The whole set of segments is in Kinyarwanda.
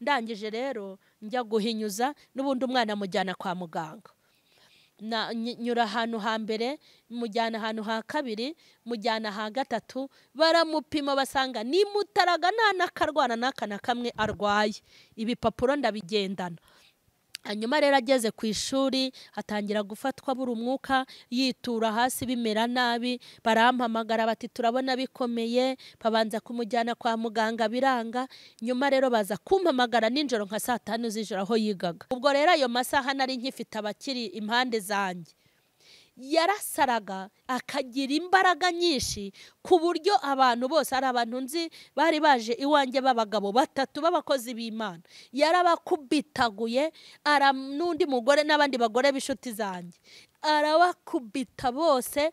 Ndangije rero njya guhinyuza n'ubundi umwana mujyana kwa muganga. Nyura ahantu hambere, mujyana ahantu ha kabiri, mujyana ha gatatu, baramupima basanga ni mutaraga nta nakarwana n'aka na kamwe arwaye. Ibipapuro ndabigendana. Hanyuma rero ageze ku ishuri atangira gufatwa buri umwuka, yitura hasi bimera nabi. Barampamagara bati turabona bikomeye, babanza kumujyana kwa muganga biranga. Nyuma rero baza kumpamagara ninjoro nka saa 5 z'ijoro aho yigaga. Ubwo rero ayo masaha nari nkifite abakiri impande zanjye. Yarasaraga akagira imbaraga nyinshi ku buryo abantu bose, ari abantu nzi bari baje iwanjye b'abagabo batatu b'abakozi b'Imana, yarabakubitaguye, n'undi mugore n'abandi bagore b'inshuti zanjye, arabakubita bose,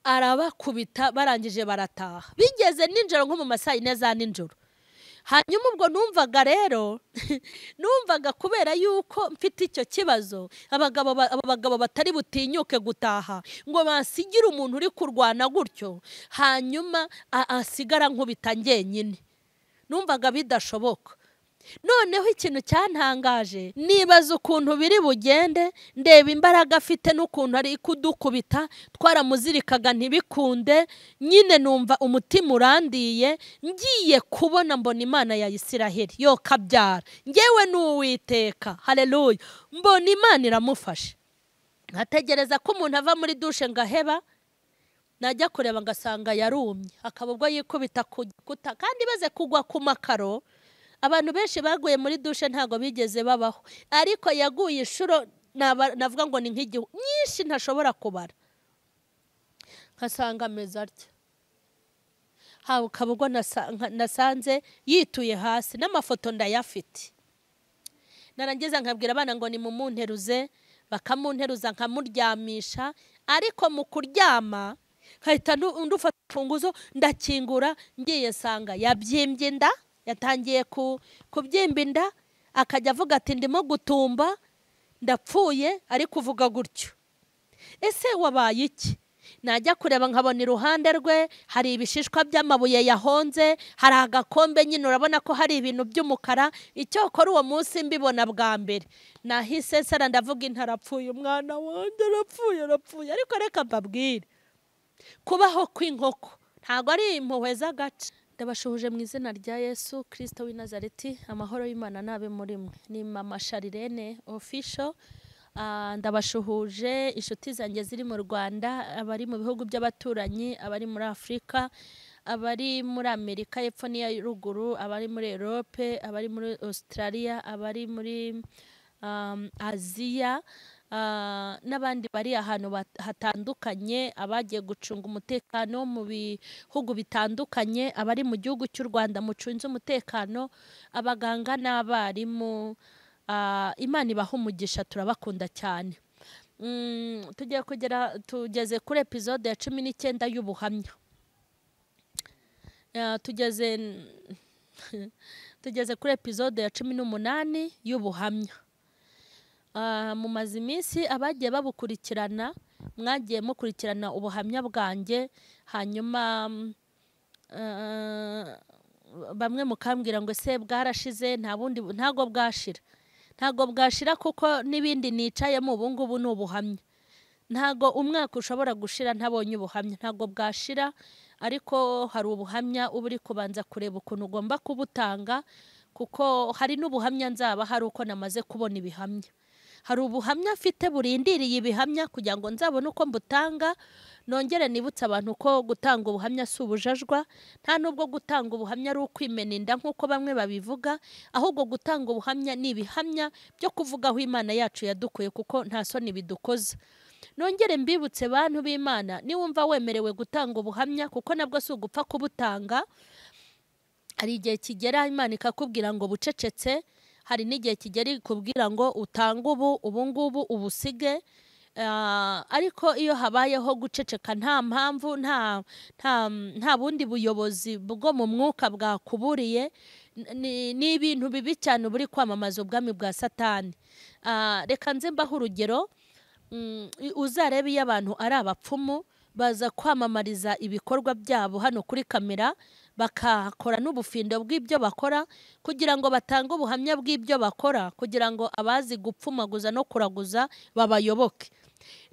arabakubita, barangije barataha. Bigeze ninjoro nko mu masaha 4 za ninjoro. Hanyuma ubwo numvaga rero numvaga kubera yuko mfite icyo kibazo, abagabo batari butinyuke gutaha ngo basigire umuntu uri kurwana gutyo, hanyuma asigara nkubita njyenyine. Numvaga bidashoboka. Noneho ikintu cyantangaje, nibaza ukuntu biri bugende, ndeba imbaraga afite n'ukuntu ari kudukubita, twaramuzirikaga ntibikunde. Nyine numva umutima urandiye, ngiye kubona mbona Imana ya Isiraheli yo kabyara, ngewe n'Uwiteka, haleluya, mbona Imana iramufashe. Nkategereza ko umuntu ava muri dushe ngaheba, najya kureba ngasanga yarumye, akaba ubwo yikubita ku gikuta, kandi baze kugwa ku makaro. Abantu benshi baguye muri dushe ntago bigeze babaho, ariko yaguye inshuro navuga ngo ni nk'igihu nyinshi ntashobora kubara. Nkasanga ameze atya, hakaba ubwo nasanze yituye hasi, n'amafoto ndayafite. Narangiza nkabwira abana ngo nimumunteruze, bakamunteruza nkamuryamisha, ariko mu kuryama nkahita ndufata imfunguzo ndakingura, ngiye nsanga yabyimbye inda, yatangiye kubyimba inda, akajya avuga ati ndimo gutumba ndapfuye, ari kuvuga gutyo. Ese wabaye iki? Najya kureba nkabona iruhande rwe hari ibishishwa by'amabuye yahonze, hari agakombe nyine urabona ko hari ibintu by'umukara. Icyokora uwo munsi mbibona bwa mbere nahise nsara ndavuga intarapfuye, umwana wanjye arapfuye, arapfuye. Ariko reka mbabwire, kubaho kw'inkoko ntago ari impuhwe z'agace. Ndabashuhuje mu izina rya Yesu Kristo w'i Nazareti, amahoro y'Imana nabe muri mwe. Ni Mama Sharirene Official. Ndabashuhuje inshuti zanjye ziri mu Rwanda, abari mu bihugu by'abaturanyi, abari muri Afrika, abari muri Amerika y'Epfo n'iya ruguru, abari muri Europe, abari muri Australia, abari muri Aziya, n'abandi bari ahantu hatandukanye, abagiye gucunga umutekano mu bihugu bitandukanye, abari mu gihugu cy'u Rwanda mucunze umutekano, abaganga n'abarimu, Imana ibaha umugisha, turabakunda cyane. Tugiye kugera, tugeze kuri episode ya 19 y'ubuhamya. Tugeze kuri episode ya 18 y'ubuhamya. Mumaze iminsi abagiye babukurikirana, mwagiye mukurikirana ubuhamya bwanjye, hanyuma bamwe mukambwira ngo se bwarashize, nta bundi, ntago bwashira. Ntago bwashira kuko n'ibindi nicayemo ubu ngubu ni ubuhamya. Ntago umwaka ushobora gushira ntabonye ubuhamya, ntago bwashira, ariko hari ubuhamya uba uri kubanza kureba ukuntu ugomba kubutanga, kuko hari n'ubuhamya nzaba hari uko namaze kubona ibihamya. Hari ubuhamya mfite burindiriye ibihamya kugira ngo nzabone uko mbutanga. Nongere nibutse abantu ko gutanga ubuhamya si ubujajwa, nta nubwo gutanga ubuhamya ari ukwimena inda nk'uko bamwe babivuga, ahubwo gutanga ubuhamya ni ibihamya byo kuvuga aho Imana yacu yadukuye, kuko nta soni bidukoza. Nongere mbibutse bantu b'Imana, niwumva wemerewe gutanga ubuhamya, kuko nabwo si ugupfa kubutanga, hari igihe kigera Imana ikakubwira ngo bucecetse, hari n'igihe kigera ikubwira ngo utange ubu ngubu ubusige. Ariko iyo habayeho guceceka nta mpamvu, nta bundi buyobozi bwo mu mwuka bwakuburiye, ni ibintu bibi cyane buri kwamamaza ubwami bwa Satani. Reka nze mbahe urugero. Uzarebe iyo abantu ari abapfumu baza kwamamariza ibikorwa byabo hano kuri kamera, bakakora n'ubufindo bw'ibyo bakora kugira ngo batange ubuhamya bw'ibyo bakora, kugira ngo abazi gupfumaguza no kuraguza babayoboke.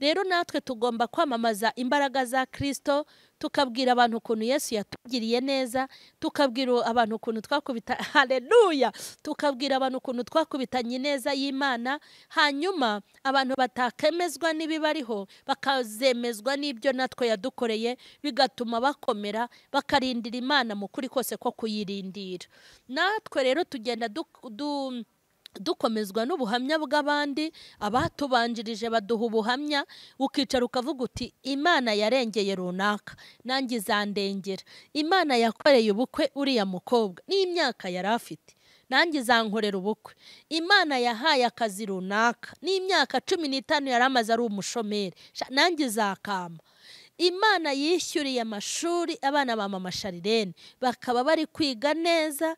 Rero natwe tugomba kwamamaza imbaraga za Kristo, tukabwira abantu ukuntu Yesu yatugiriye neza, tukabwira abantu ukuntu twakubita, haleluya, tukabwira abantu ukuntu twakubitanye neza y'Imana. Hanyuma abantu batakemezwa n'ibibariho bakazemezwa n'ibyo natwe yadukoreye, bigatuma bakomera bakarindira Imana mu kuri kose ko kuyirindira. Natwe rero tugenda dukomezwa n'ubuhamya bw'abandi, abatubanjirije baduha ubuhamya, ukicara ukavuga uti Imana yarengeye runaka nanjye izandengera, Imana yakoreye ubukwe uriya mukobwa n'imyaka yari afite nanjye izankorera ubukwe, Imana yahaye akazi runaka n'imyaka 15 yari amaze ari umushomeri nanjye izakama, Imana yishyuriye amashuri abana ba mama Sharirene bakaba bari kwiga neza,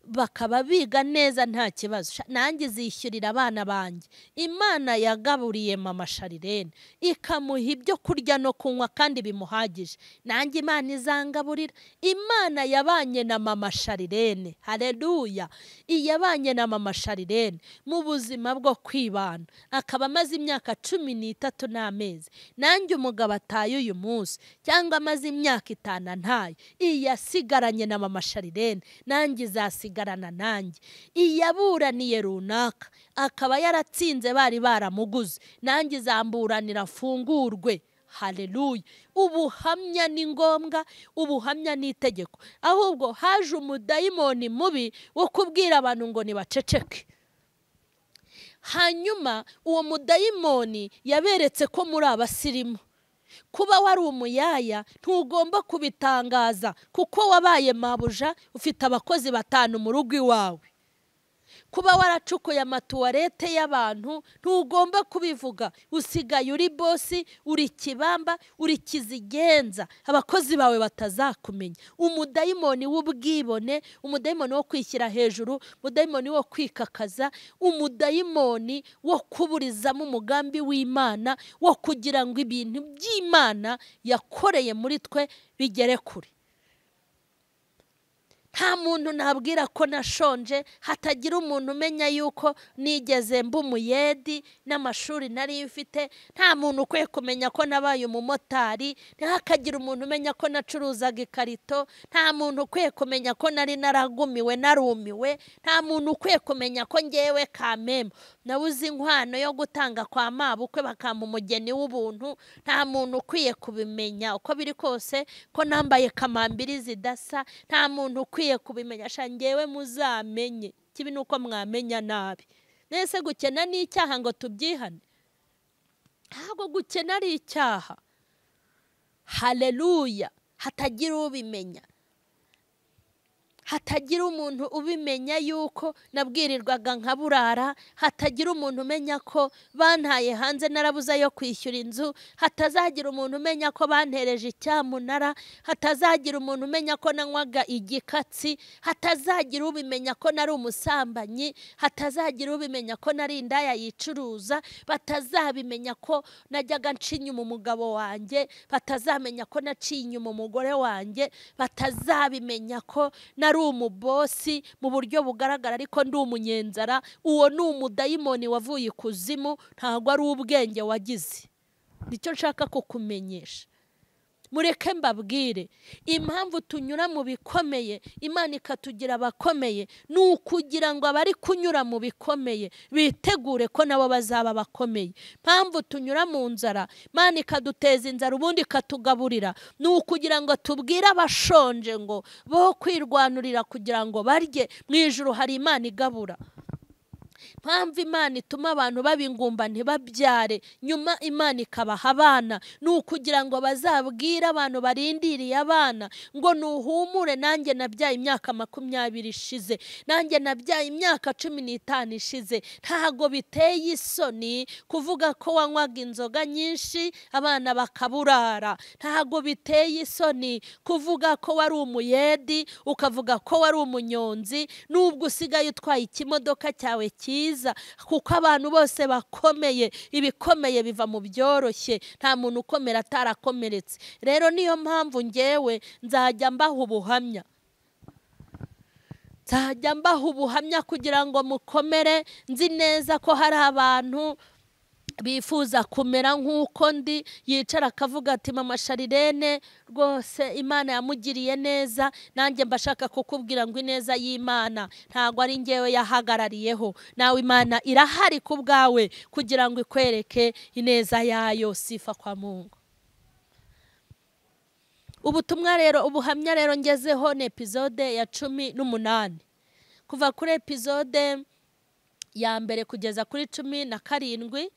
bakaba biga neza nta kibazo, nanjye zishyurira abana banjye. Imana yagaburiye mama Sharirene ikamuha ibyo kurya no kunywa kandi bimuhagije, nanjye Imana izangaburira. Imana yabanye na mama Sharirene, haleluya, iyabanye na mama Sharirene mu buzima bwo kwibana akaba amaze imyaka 13 n'amezi, nanjye umugabo ataye uyu munsi cyangwa amaze imyaka 5 ntaye, iyasigaranye na mama Sharirene nanjye izasigarana nanjye. Iyaburaniye runaka akaba yaratsinze bari baramuguze, nanjye izamburanira afungurwe. Haleluya. Ubuhamya ni ngombwa, ubuhamya ni itegeko. Ahubwo haje umudayimoni mubi wo kubwira abantu ngo nibaceceke. Hanyuma uwo mudayimoni yaberetse ko muri abasirimu. Kuba wari umuyaya ntugomba kubitangaza kuko wabaye mabuja, ufite abakozi 5 mu rugo iwawe. Kuba waracukuye amatuwarete y'abantu ntugomba kubivuga, usigaye uri bosi, uri kibamba, uri kizigenza, abakozi bawe batazakumenya. Umudayimoni w'ubwibone, umudayimoni wo kwishyira hejuru, umudayimoni wo kwikakaza, umudayimoni wo kuburizamo umugambi w'Imana, wo kugira ngo ibintu by'Imana yakoreye muri twe bigere kure. Nta muntu nabwira ko nashonje, hatagira umuntu umenya yuko nigeze mba umuyedi n'amashuri nari mfite, nta muntu ukwiye kumenya ko nabaye umumotari, ntihakagira umuntu umenya ko nacuruzaga ikarito, nta muntu ukwiye kumenya ko nari naragumiwe narumiwe, nta muntu ukwiye kumenya ko ngewe kameme nabuze inkwano yo gutanga kwa mabukwe bakampa umugeni w'ubuntu, nta muntu ukwiye kubimenya uko biri kose ko nambaye kamambiri zidasa, nta muntu ukwiye kubimenya. Ngewe muzamenye kibi nuko mwamenya nabi. Nese gukena ni icyaha ngo tubyihane? Ntabwo gukena ari icyaha. Haleluya. Hatagira ubimenya, hatagira umuntu ubimenya yuko nabwirirwaga nka burara, hatagira umuntu umenya ko bantaye hanze narabuze yo kwishyura inzu, hatazagira umuntu umenya ko bantereje icyamunara, hatazagira umuntu umenya ko nanywaga igikatsi, hatazagira ubimenya ko nari umusambanyi, hatazagira ubimenya ko nari indaya yicuruza, batazabimenya ko najyaga nca inyuma umugabo wanjye, batazamenya ko naciye inyuma umugore wanjye, batazabimenya ko nari umubosi mu buryo bugaragara ariko ndi umunyenzara. Uwo ni umudayimoni wavuye ikuzimu, ntabwo ari ubwenge wagize. Nicyo nshaka kukumenyesha. Mureke mbabwire impamvu tunyura mu bikomeye, Imana ikatugira abakomeye, ni ukugira ngo abari kunyura mu bikomeye bitegure ko nabo bazaba bakomeye. Impamvu tunyura mu nzara, Imana ikaduteza inzara ubundi ikatugaburira, ni ukugira ngo tubwire abashonje ngo bo kwirwanurira kugira ngo barye. Mu ijuru hari Imana igabura. Mpamvu Imana ituma abantu babingumba ntibabyare, nyuma Imana ikabaha abana, ni ukugira ngo bazabwire abantu barindiriye abana ngo nuhumure, nanjye nabyaye imyaka 20 ishize, nanjye nabyaye imyaka 15 ishize. Ntago biteye isoni kuvuga ko wanywaga inzoga nyinshi abana bakaburara, ntago biteye isoni kuvuga ko wari umuyedi, ukavuga ko wari umunyonzi, nubwo usigaye utwaye ikimodoka cyawe cyiza, kuko abantu bose bakomeye, ibikomeye biva mu byoroshye, nta muntu ukomera atarakomeretse. Rero niyo mpamvu ngewe nzajya mbaha ubuhamya. Nzajya mbaha ubuhamya kugira ngo mukomere. Nzi neza ko hari abantu bifuza kumera nk'uko ndi, yicara akavuga ati mama Sharirene rwose Imana yamugiriye neza. Nanjye mbashaka kukubwira ngo ineza y'Imana ntago ari ngewe yahagarariyeho, nawe Imana irahari ku bwawe kugira ngo ikwereke ineza yayo. Sifa kwa Mungu. Ubutumwa rero, ubuhamya rero ngezeho ni episode ya 18. Kuva kuri episode ya mbere kugeza kuri 17,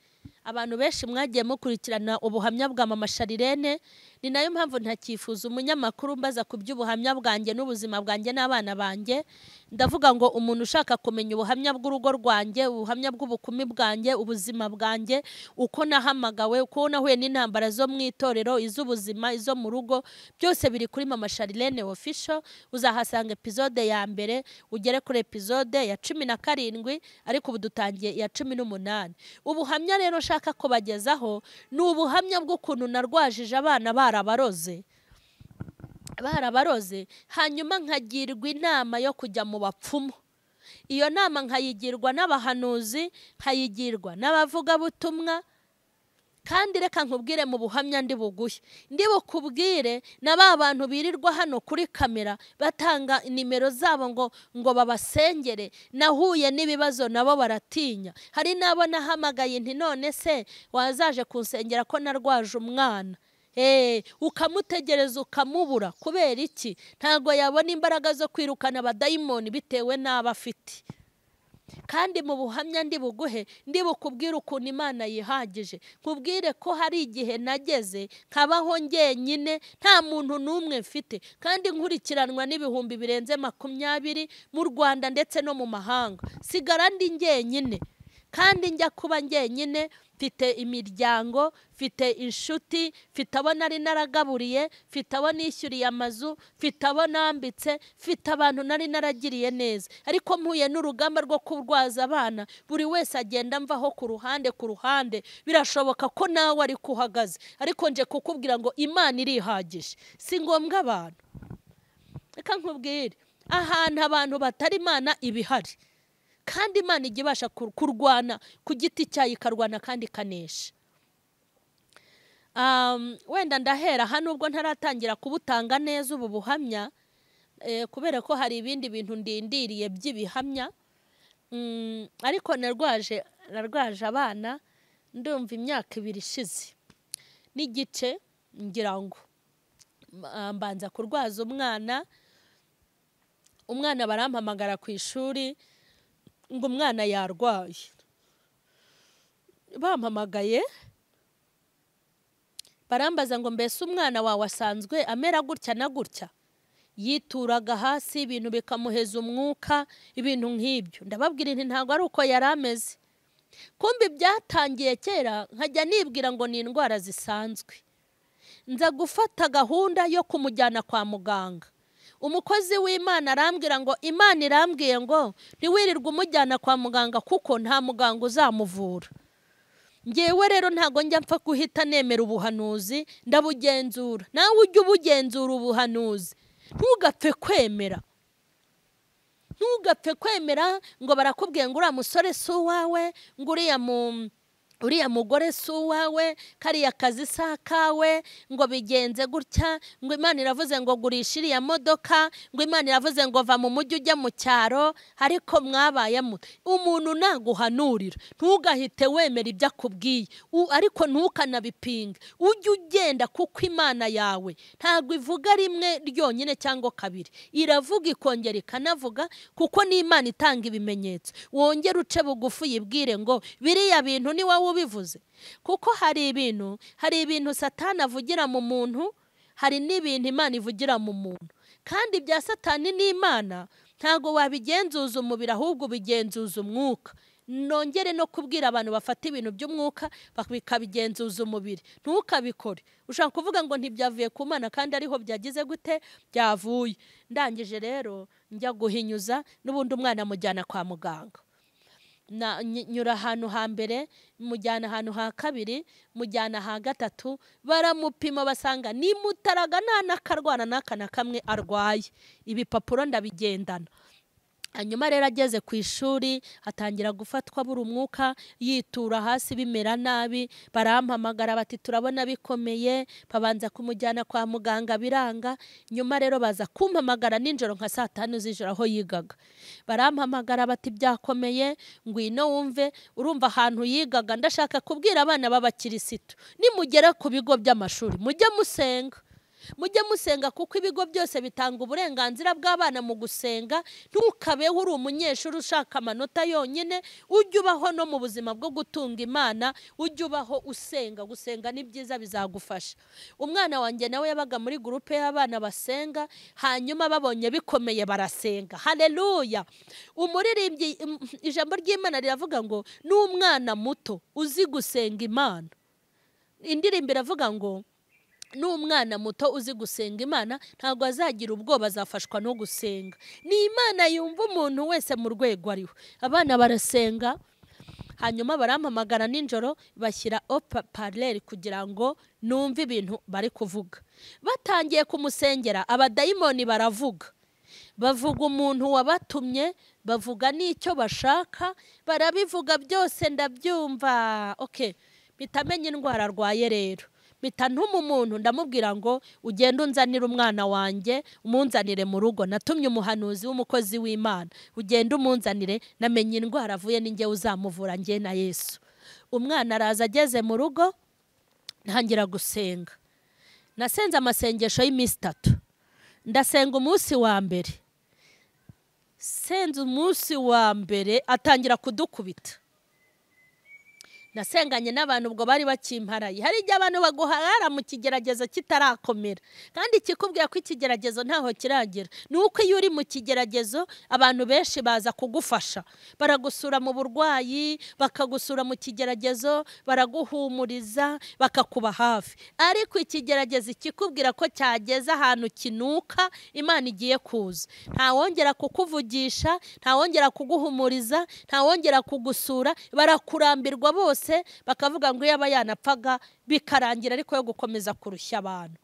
abantu benshi mwagiye mukurikirana ubuhamya bwa mama Sharirene. Ni nayo mpamvu ntakifuza umunyamakuru mbaza ku by'ubuhamya bwanjye n'ubuzima bwanjye n'abana banjye. Ndavuga ngo umuntu ushaka kumenya ubuhamya bw'urugo rwanjye, ubuhamya bw'ubukumi bwanjye, ubuzima bwanjye, uko nahamagawe, uko nahuye n'intambara zo mu itorero, iz'ubuzima, izo mu rugo, byose biri kuri mama Sharirene Official. Uzahasanga episode ya mbere ugere kuri episode ya 17, ariko ubu dutangiye ya 18. Ubuhamya rero nshaka kubagezaho ni ubuhamya bw'ukuntu narwajije abana barabaroze, hanyuma nkagirwa inama yo kujya mu bapfumu. Iyo nama nkayigirwa n'abahanuzi, nkayigirwa n'abavugabutumwa. Kandi reka nkubwire mu buhamya ndi buguhe, ndi bukubwire na ba bantu birirwa hano kuri kamera batanga nimero zabo ngo babasengere. Nahuye n'ibibazo nabo baratinya. Hari nabo nahamagaye nti none se wazaje kunsengera ko narwaje umwana? Ukamutegereza ukamubura. Kubera iki? Ntago yabona imbaraga zo kwirukana abadayimoni bitewe n'abo afite. Kandi mu buhamya ndi buguhe, ndi bukubwire ukuntu Imana yihagije, nkubwire ko hari igihe nageze nkabaho njyenyine, nta muntu n'umwe mfite, kandi nkurikiranwa n'ibihumbi birenze 20 mu Rwanda ndetse no mu mahanga. Sigara ndi njyenyine, kandi njya kuba njyenyine mfite imiryango, mfite inshuti, mfite abo nari naragaburiye, mfite abo nishyuriye amazu, mfite abo nambitse, mfite abantu nari naragiriye neza. Ariko mpuye n'urugamba rwo kurwaza abana, buri wese agenda mvaho ku ruhande ku ruhande. Birashoboka ko nawe ari kuhagaze, ariko nje kukubwira ngo Imana irihagije, si ngombwa abantu. Reka nkubwire, ahantu abantu batari Imana ibihari, kandi Imana ijya ibasha kurwana ku giti cyayo, ikarwana kandi ikanesha. Wenda ndahera hano ubwo ntaratangira kubutanga neza ubu buhamya, kubera ko hari ibindi bintu ndindiriye by'ibihamya. Ariko narwaje abana ndumva imyaka 2 ishize n'igice, ngira ngo mbanza kurwaza umwana. Umwana barampamagara ku ishuri ngo umwana yarwaye. Bampamagaye barambaza ngo mbese umwana wawe asanzwe amera gutya na gutya? Yituraga hasi, ibintu bikamuheza umwuka, ibintu nk'ibyo. Ndababwira nti ntabwo ari uko yari ameze. Kumbi byatangiye kera, nkajya nibwira ngo ni indwara zisanzwe. Nza gufata gahunda yo kumujyana kwa muganga. Umukozi w'Imana arambwira ngo Imana irambwiye ngo ntiwirirwe umujyana kwa muganga kuko nta muganga uzamuvura. Ngewe rero ntago njya mpfa guhita nemera ubuhanuzi, ndabugenzura. Nawe ujye ubugenzura ubuhanuzi, ntugapfe kwemera. Ntugapfe kwemera ngo barakubwiye ngo uriya musore si uwawe, ngo uriya mugore si uwawe, kariya kazi si akawe, ngo bigenze gutya, ngo Imana iravuze ngo gurisha iriya modoka, ngo Imana iravuze ngo va mu mujyi ujya mu cyaro. Ariko mwabayemo umuntu naguhanurira ntugahite wemera ibyo akubwiye, ariko ntukanabipinge. Ujye ugenda kuko Imana yawe ntabwo ivuga rimwe ryonyine cyangwa kabiri, iravuga ikongera ikanavuga, kuko ni Imana itanga ibimenyetso. Wongere uce bugufi uyibwire ngo biriya bintu ni wowe ubivuze. Kuko hari ibintu Satani avugira mu muntu, hari n'ibintu Imana ivugira mu muntu. Kandi ibya Satani n'Imana ntago wabigenzuza umubiri, ahubwo ubigenzuza umwuka. Nongere no kubwira abantu bafata ibintu by'umwuka bakabigenzuza umubiri, ntukabikore. Ushaka kuvuga ngo ntibyavuye ku Mana kandi ariho byagize gute byavuye. Ndangije rero njya guhinyuza n'ubundi umwana mujyana kwa muganga. Nyura ahantu hambere, mujyana ahantu ha kabiri, mujyana ha gatatu, baramupima basanga ni mutaraga nta n'akarwana n'aka na kamwe arwaye. Ibipapuro ndabigendana. Hanyuma rero ageze ku ishuri atangira gufatwa buri umwuka, yitura hasi bimera nabi. Barampamagara bati turabona bikomeye, babanza kumujyana kwa muganga biranga. Nyuma rero baza kumpamagara nijoro nka saa 5 z'ijoro aho yigaga, barampamagara bati byakomeye, ngwino wumve. Urumva ahantu yigaga, ndashaka kubwira abana b'abakirisitu, nimugera ku bigo by'amashuri mujye musenga. Mujye musenga kuko ibigo byose bitanga uburenganzira bw'abana mu gusenga. Ntukabeho uri umunyeshuri ushaka amanota yonyine, ujye ubaho no mu buzima bwo gutunga Imana, ujye ubaho usenga. Gusenga ni byiza, bizagufasha. Umwana wanjye nawe yabaga muri gurupe y'abana basenga, hanyuma babonye bikomeye barasenga. Haleluya! Umuririmbyi, ijambo ry'Imana riravuga ngo n'umwana muto uzi gusenga Imana. Indirimbo iravuga ngo n'umwana muto uzi gusenga Imana ntabwo azagira ubwoba, azafashwa no gusenga. Ni Imana yumva umuntu wese mu rwego ariho. Abana barasenga, hanyuma barampamagara nijoro bashyira haut-parleur kugira ngo numve ibintu bari kuvuga. Batangiye kumusengera, abadayimoni baravuga, bavuga umuntu wabatumye, bavuga n'icyo bashaka, barabivuga byose ndabyumva. Okay, mpita menya indwara arwaye rero. Mpita ntuma umuntu, ndamubwira ngo ugende unzanire umwana wanjye, umunzanire mu rugo. Natumye umuhanuzi w'umukozi w'Imana, ugende umunzanire, namenye indwara avuye ninjye uzamuvura, njye na Yesu. Umwana araza, ageze mu rugo ntangira gusenga. Nasenze amasengesho y'iminsi 3. Ndasenga umunsi wa mbere, senze umunsi wa mbere atangira kudukubita. Nasenganye n'abantu ubwo bari bakimparaye. Hari igihe abantu baguharara mu kigeragezo kitarakomera, kandi kikubwira ko ikigeragezo ntaho kiragera. Nuko iyo uri mu kigeragezo abantu benshi baza kugufasha, baragusura mu burwayi, bakagusura mu kigeragezo, baraguhumuriza, bakakuba hafi. Ariko ikigeragezo kikubwira ko cyageze ahantu kinuka, Imana igiye kuza, ntawongera kukuvugisha, ntawongera kuguhumuriza, ntawongera kugusura, barakurambirwa bose, bakavuga ngo yaba yanapfaga bikarangira, ariko yo gukomeza kurushya abantu.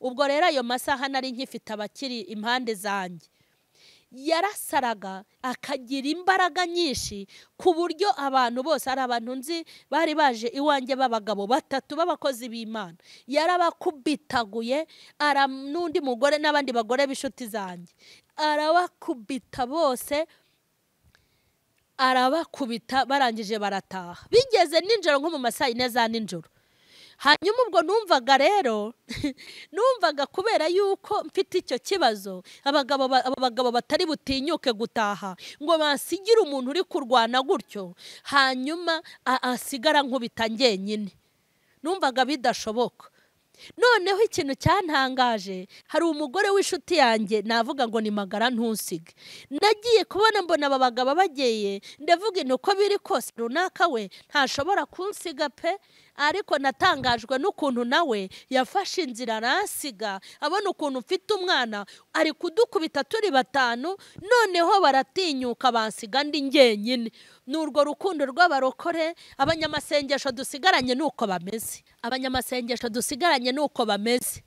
Ubwo rero ayo masaha nari nkifite abakiri impande zanjye, yarasaraga akagira imbaraga nyinshi ku buryo abantu bose, ari abantu nzi bari baje iwanjye b'abagabo 3 b'abakozi b'Imana, yarabakubitaguye, n'undi mugore n'abandi bagore b'inshuti zanjye, arabakubita bose, arabakubita, barangije barataha. Bigeze nijoro nko mu masaha 4 za nijoro. Hanyuma ubwo numvaga rero, numvaga kubera yuko mfite icyo kibazo, abagabo batari butinyuke gutaha ngo basigire umuntu uri kurwana gutyo, hanyuma asigara nkubita njyenyine. Numvaga bidashoboka. Noneho ikintu cyantangaje, hari umugore w'inshuti yanjye navuga ngo ni magara ntusige. Nagiye kubona mbona aba bagabo bageye, ndavuga uko biri kose runaka we ntashobora kunsiga pe. Ariko natangajwe n'ukuntu nawe yafashe inzira aransiga, abona ukuntu mfite umwana ari kudukubita turi 5, noneho baratinyuka bansiga ndi njyenyine. N'urwo rukundo rw'abarokore, abanyamasengesho dusigaranye nuko bameze. Abanyamasengesho dusigaranye nuko bameze.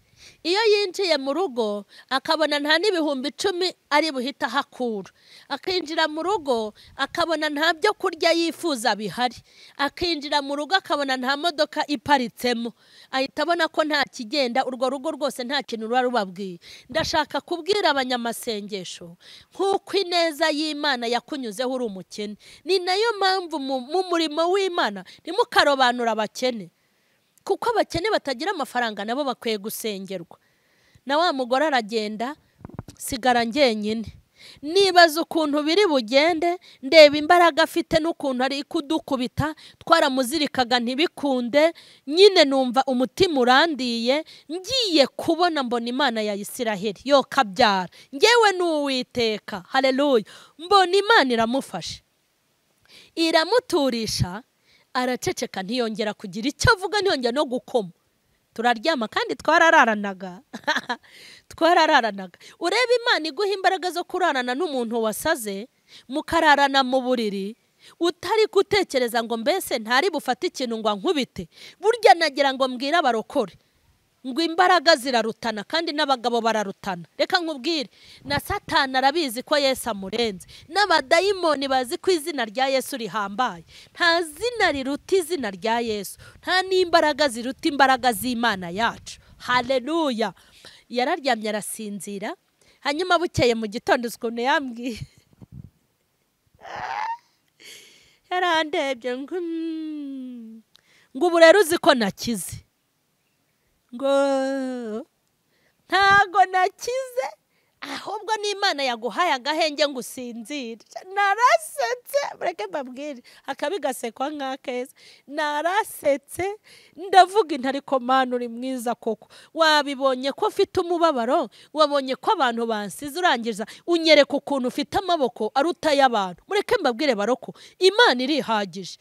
Iyo yinjiye mu rugo akabona nta n'ibihumbi 10 ari buhita hakura, akinjira mu rugo akabona nta byo kurya yifuza bihari, akinjira mu rugo akabona nta modoka iparitsemo, ahita abona ko nta kigenda, urwo rugo rwose nta kintu ruba rubabwiye. Ndashaka kubwira abanyamasengesho nk'uko ineza y'Imana yakunyuzeho uri umukene, ni nayo mpamvu mu murimo w'Imana ntimukarobanura abakene, kuko abakene batagira amafaranga nabo bakwiye gusengerwa. Na wa mugore aragenda, sigara njyenyine. Nibaza ukuntu biri bugende, ndeba imbaraga afite n'ukuntu ari kudukubita, twaramuzirikaga ntibikunde, nyine numva umutima urandiye. Ngiye kubona mbona Imana ya Isiraheli yo kabyara, ngewe n'Uwiteka. Haleluya! Mbona Imana iramufashe, iramuturisha, araceceka, ntiyongera kugira icyo avuga, ntiyongera no gukoma. Turaryama kandi twarararanaga. Twarararanaga. Ureba Imana iguha imbaraga zo kurarana n'umuntu wasaze, mukararana mu buriri, utari gutekereza ngo mbese ntari bufate ikintu ngo ankubite. Burya nagira ngo mbwire abarokore, Ngo imbaraga zirarutana kandi n'abagabo bararutana. Reka nkubwire, na Satani arabizi ko Yesu amurenze, n'abadayimoni bazi ko izina rya Yesu rihambaye. Nta zina riruta izina rya Yesu, nta n'imbaraga ziruta imbaraga z'Imana yacu. Haleluya. Yararyamye arasinzira. Hanyuma bukeye mu gitondo ukuntu yambwiye, yarandebye ngo ubu rero uzi ko nakize, ngo ntago nakize, ahubwo n'Imana yaguhaye agahenge ngo usinzire. Narasetse, mureke mbabwire, akabi gasekwa nk'akeza. Narasetse ndavuga inti ariko Mana uri mwiza koko, wabibonye ko ufite umubabaro, wabonye ko abantu bansize, urangiza unyereka ukuntu ufite amaboko aruta y'abantu. Mureke mbabwire baroko, Imana irihagije.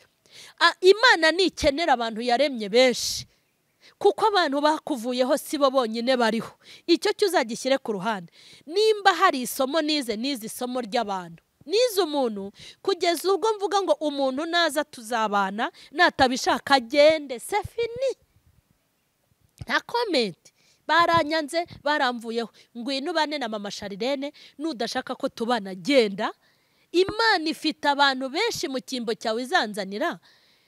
Imana ntikenera abantu yaremye benshi, kuko abantu bakuvuyeho si bo bonyine bariho. Icyo cyo uzagishyire ku ruhande. Nimba hari isomo nize, nize isomo ry'abantu, nize umuntu kugeza ubwo mvuga ngo umuntu naza tuzabana, natabishaka agende, c'est fini. Nta comment. Baranyanze, baramvuyeho, ngwino ubane na mama Sharirene, nudashaka ko tubana genda. Imana ifite abantu benshi mu cyimbo cyawe izanzanira,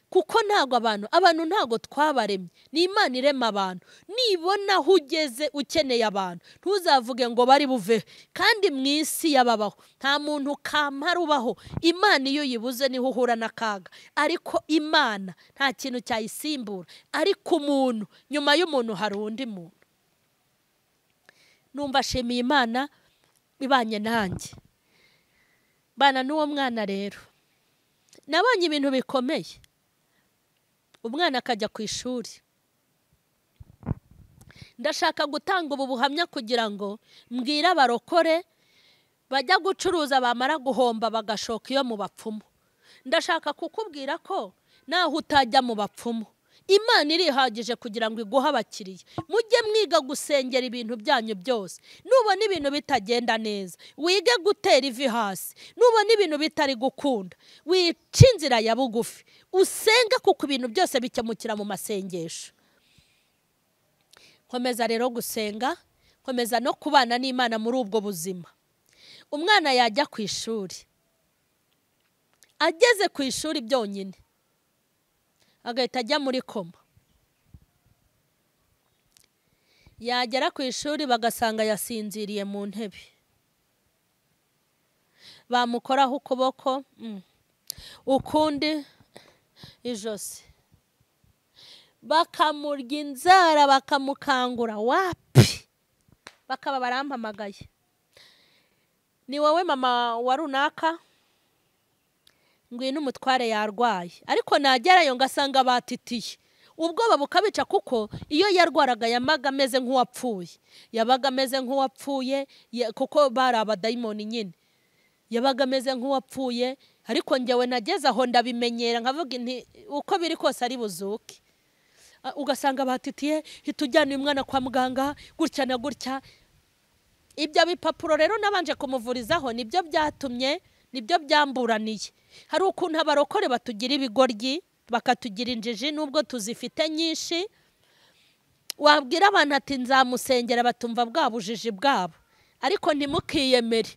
kuko ntago abantu ntago twabaremye, ni Imana irema abantu. Nibona aho ugeze ukeneye abantu, ntuzavuge ngo bari buve. Kandi mu isi yababaho nta muntu kampara ubaho. Imana iyo uyibuze niho uhura n'akaga, ariko Imana nta kintu cyayisimbura. Ariko umuntu, nyuma y'umuntu hari undi muntu. Numva ashimiye Imana ibanye nanjye. Bana n'uwo mwana rero, nabonye ibintu bikomeye. Umwana akajya ku ishuri. Ndashaka gutanga ubu buhamya kugira ngo mbwire abarokore bajya gucuruza bamara guhomba bagashoka iyo mu bapfumu. Ndashaka kukubwira ko naho utajya mu bapfumu, Imana irihagije kugira ngo iguhe abakiriya. Mujye mwiga gusengera ibintu byanyu byose. Nubona ibintu bitagenda neza, wige gutera ivi hasi. Nubona ibintu bitari gukunda, wice inzira ya bugufi, usenge, kuko ibintu byose bikemukira mu masengesho. Nkomeza rero gusenga, nkomeza no kubana n'Imana muri ubwo buzima. Umwana yajya ku ishuri, ageze ku ishuri byonyine agahita ajya muri koma. Yagera ku ishuri bagasanga yasinziriye mu ntebe, bamukoraho ukuboko, ukundi ijosi, bakamurya inzara, bakamukangura wapi, bakaba barampamagaye, ni wowe mama wa runaka, ngwino umutware yarwaye. Ariko nagerayo ngasanga batitiye, ubwoba bukabica, kuko iyo yarwaraga yamaga ameze nk'uwapfuye, yabaga ameze nk'uwapfuye, kuko bari abadayimoni nyine, yabaga ameze nk'uwapfuye. Ariko njyewe nageze aho ndabimenyera, nkavuga nti uko biri kose ari buzuke. Ugasanga batitiye, hita ujyana uyu mwana kwa muganga gutya na gutya. Ibyo bipapuro rero nabanje kumuvurizaho, nibyo byatumye, nibyo byamburaniye. Hari ukuntu abarokore batugira ibigoryi, bakatugira injiji, nubwo tuzifite nyinshi. Wabwira abantu ati nzamusengera, batumva bwa bujiji bwabo. Ariko ntimukiyemere.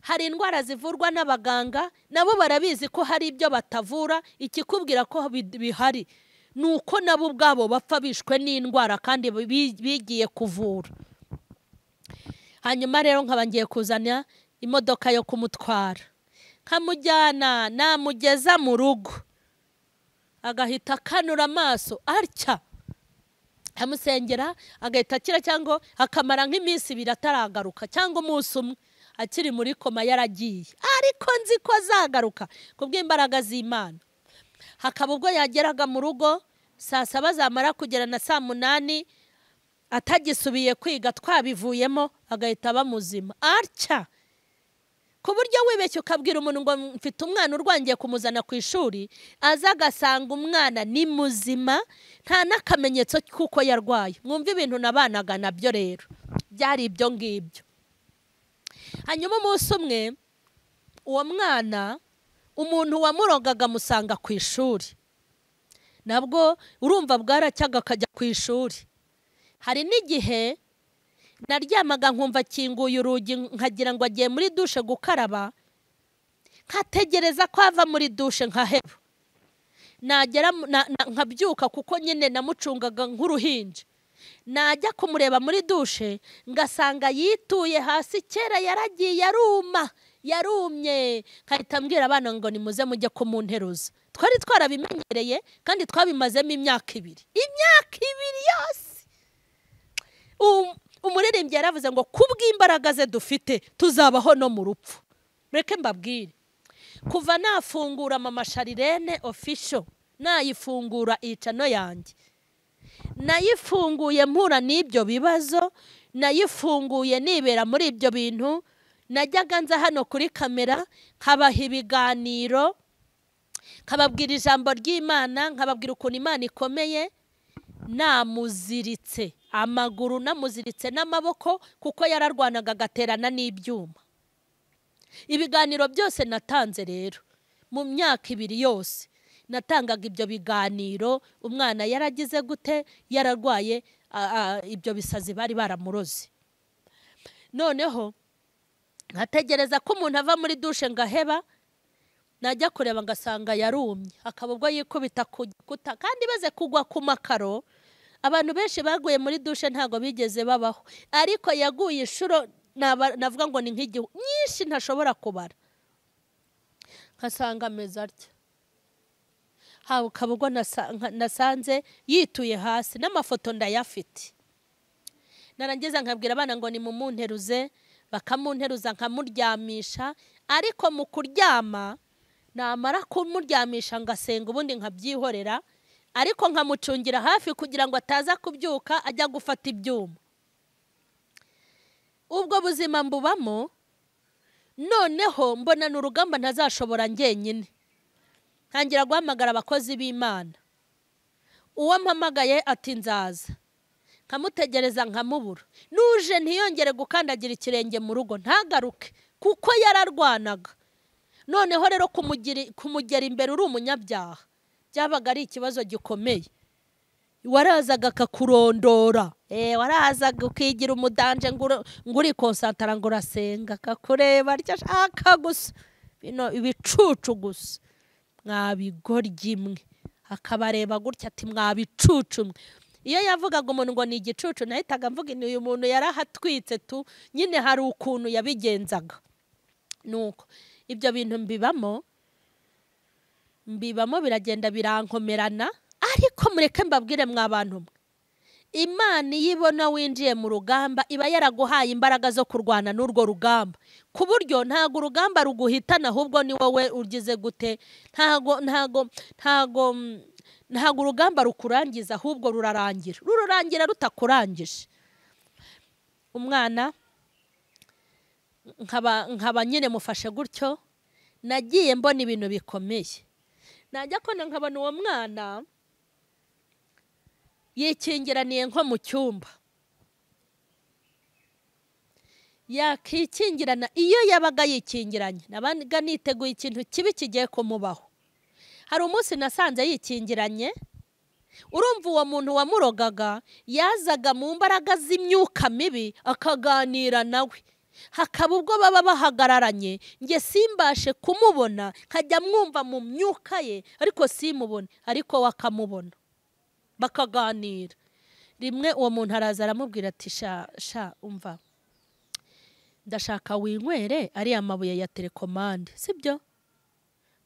Hari indwara zivurwa n'abaganga, nabo barabizi ko hari ibyo batavura. Ikikubwira ko bihari nuko nabo ubwabo bapfa bishwe n'indwara kandi bigiye kuvura. Hanyuma rero nkaba ngiye kuzana imodoka yo kumutwara, nkamujyana, namugeza mu rugo agahita akanura amaso atya, amusengera agahita akira, cyangwa akamara nk'iminsi ibiri ataragaruka, cyangwa umunsi umwe akiri muri koma yaragiye, ariko nzi ko azagaruka kubw'imbaraga z'Imana. Hakaba ubwo yageraga mu rugo saa 7 zamara kugera na saa 8 atagisubiye kwiga, twabivuyemo, agahita aba muzima atya. Ku buryo wibeshye ukabwira umuntu ngo mfite umwana urwangiye kumuzana ku ishuri, aza agasanga umwana ni muzima, nta n'akamenyetso kuko yarwaye. Mwumve ibintu nabanaga nabyo rero, byari ibyo ngibyo. Hanyuma umunsi umwe uwo mwana umuntu wamurogaga amusanga ku ishuri, nabwo urumva bwaracyaga akajya ku ishuri. Hari n'igihe naryamaga nkumva akinguye urugi nkagira ngo agiye muri dushe gukaraba, nkategereza ko ava muri dushe nkaheba, nagera nkabyuka kuko nyine namucungaga nk'uruhinja. Najya kumureba muri dushe ngasanga yituye hasi, kera yaragiye yaruma, yarumye. Nkahita mbwira abana ngo nimuze mujye kumunteruza. Twari twarabimenyereye kandi twabimazemo imyaka 2, imyaka 2 yose. Umuririmbyi yaravuze ngo kubw'imbaraga ze dufite tuzabaho no mu rupfu. Mureke mbabwire, kuva nafungura Mama Charlene Official, nayifungura icano yanjye, nayifunguye mpura n'ibyo bibazo, nayifunguye nibera muri ibyo bintu. Najyaga nza hano kuri kamera nkabaha ibiganiro, nkababwira ijambo ry'Imana, nkababwira ukuntu Imana ikomeye. Namuziritse amaguru, namuziritse n'amaboko, kuko yararwanaga agaterana n'ibyuma. Ibiganiro byose natanze rero mu myaka 2 yose natangaga ibyo biganiro. Umwana yaragize gute? Yararwaye ibyo bisazi bari baramuroze. Noneho nkategereza ko umuntu ava muri dushe ngaheba, najya kureba ngasanga yarumye, akaba ubwo yikubita ku gikuta kandi baze kugwa ku makaro. Abantu benshi baguye muri dushe ntago bigeze babaho, ariko yaguye inshuro navuga ngo ni nk'igihu nyinshi ntashobora kubara. Nkasanga ameze atya, hakaba ubwo nasanze yituye hasi, n'amafoto ndayafite. Narangiza nkabwira abana ngo nimumunteruze, bakamunteruza nkamuryamisha. Ariko mu kuryama, namara kumuryamisha ngasenga, ubundi nkabyihorera, ariko nkamucungira hafi kugira ngo ataza kubyuka ajya gufata ibyuma. Ubwo buzima mbubamo. Noneho mbona n'urugamba ntazashobora njyenyine, ntangira guhamagara abakozi b'Imana. Uwo mpamagaye ati nzaza, nkamutegereza nkamubura. Nuje ntiyongere gukandagira ikirenge mu rugo, ntagaruke, kuko yararwanaga. Noneho rero kumugera imbere uri umunyabyaha byabaga ari ikibazo gikomeye. Warazaga akakurondora, warazaga ukigira umudanje ngo uri konsantara ngo urasenga, akakureba atya ashaka gusa bino ibicucu gusa, mwabigoryi mwe. Akabareba gutya ati mwabicucu mwe. Iyo yavugaga umuntu ngo ni igicucu, nahitaga mvuga ni uyu muntu yarahatwitse tu, nyine hari ukuntu yabigenzaga. Nuko ibyo bintu mbibamo biragenda birankomerana. Ariko mureke mbabwire mwa bantu mwe, Imana iyo ibona winjiye mu rugamba iba yaraguhaye imbaraga zo kurwana n'urwo rugamba, ku buryo ntago urugamba ruguhitana, ahubwo ni wowe ugize gute. Ntago ntago ntago ntago urugamba rukurangiza, ahubwo rurarangira, rurangira rutakurangije. Umwana nkaba nyine mufashe gutyo, nagiye mbona ibintu bikomeye. Najya kona nkabona uwo mwana yikingiraniye nko mu cyumba, yakikingirana. Iyo yabaga yikingiranye nabaga niteguye ikintu kibi kigiye kumubaho. Hari umunsi nasanze yikingiranye, urumva uwo muntu wamurogaga yazaga mu mbaraga z'imyuka mibi akaganira nawe, hakaba ubwo baba bahagararanye, nge simbashe kumubona, nkajya mwumva mu myuka ye ariko simubone, ariko wakamubona bakaganira. Rimwe uwo muntu araza aramubwira ati sha sha umva, ndashaka winywere ariya mabuye ya telekomande, sibyo?